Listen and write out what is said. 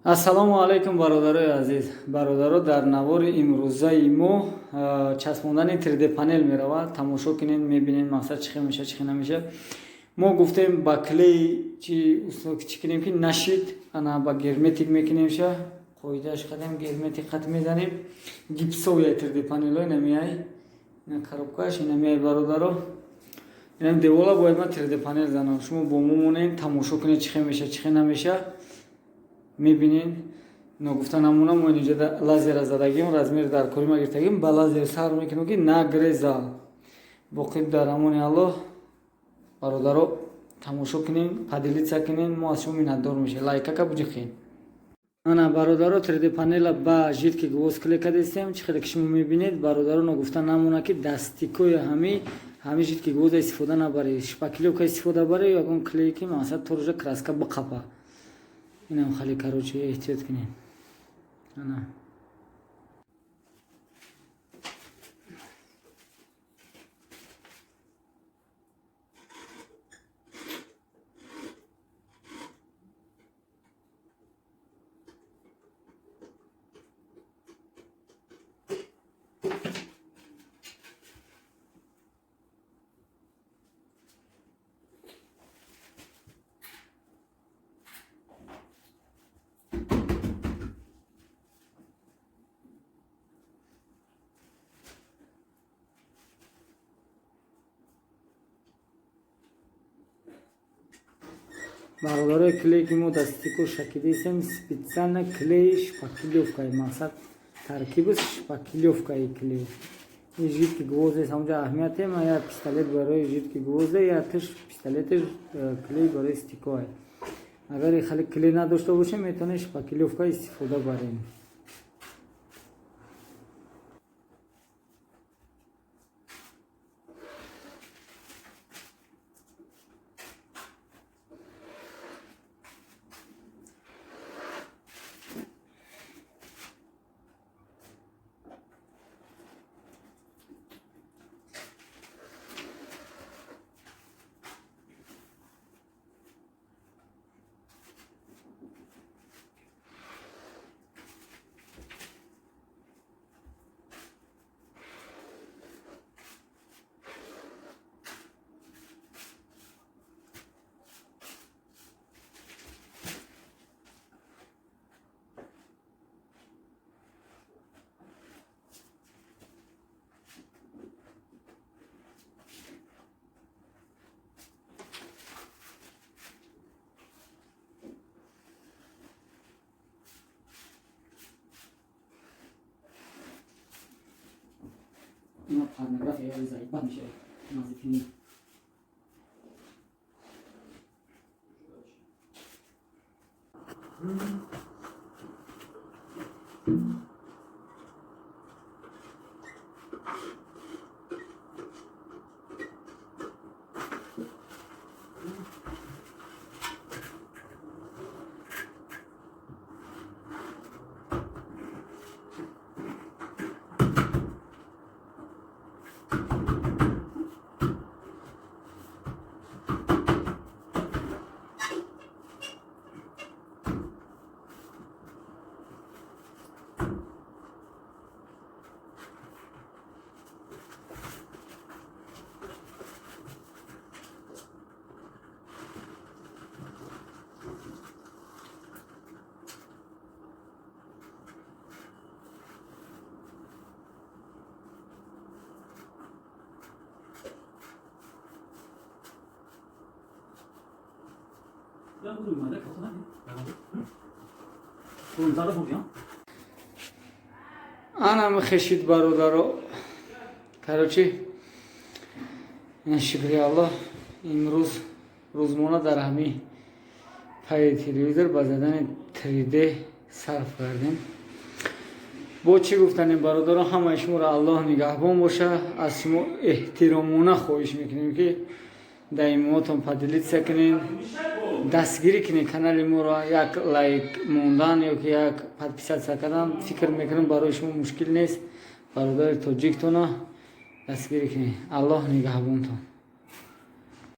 Ассалому алайкум, бародарои азиз. Бародаро, дар навори имрӯзаи мо часпондани 3D панел меравад. Тамошо кунед, мебинед, мақсад чӣ хел мешавад, чӣ хел намешавад. Мо гуфтем, ба клей чӣ кунем, ки нашид. Ана, ба герметик мекунем ша, қоидааш қадем герметик қат мезанем. Гипсовия 3D панелҳои намеай, ина коробкааш инамеай, бародаро. Инам девола бояд ман 3D панел занам. Шумо бо мо монед, тамошо кунед, чӣ хел мешавад, чӣ хел намешавад, мебинед. Ногуфта намуна, мо инҷа лазера задагим, размери дар кори ма гирифтагим, ба лазер сар мекунем, ки нагреза. Боқӣ дар амони Аллоҳ. Бародаро, тамошо кунем, поделиться кунем, мо аз шумо миннатдор мешавем. Лайкака буҷиқен. Ана, бародаро, 3D панела ба жидкий гвоздь клей кардастем, чӣ хеле ки шумо мебинед. Бародаро, ногуфта намона, ки дастикои ҳами жидкий гвоздь истифода набаред, шпаклёвка истифода баред ё ягон клее, ки мақсад торужа краска биқапа. Инам хеле, короче, эҳтиёт кунед. Ана. Бародарои, клее ки мо дастико шакидаистем, специально клеи шпаклёвкаи, мақсад таркибаш шпаклёвкаи клей. Ин жидкий гвоздь ест, ҳамонҷа аҳамияте ма як пистолет барои жидкий гвоздь, як тиш пистолетиш клей барои стикоа. Агар хеле клей надошта бошем, метавонем шпаклёвка истифода барем. Ина порнография заебать мешавад наздикини. Анам хешид, бародаро. Короче, шукри Аллоҳ, имрӯз рӯзмона дар ҳамин пайи телевизор ба задани 3D сарф кардем. Бо чӣ гуфтанем, бародаро? Ҳамаи шуморо Аллоҳ нигаҳбон боша. Аз шумо эҳтиромона хоҳиш мекунем, ки даимоотон поделиться кунед, дастгирӣ кунед канали моро. Як лайк мондан ё ки як подписаться кардан, фикр мекунам, барои шумо мушкил нест. Бародари тоҷиктона дастгирӣ кунед. Аллоҳ нигаҳбонтон.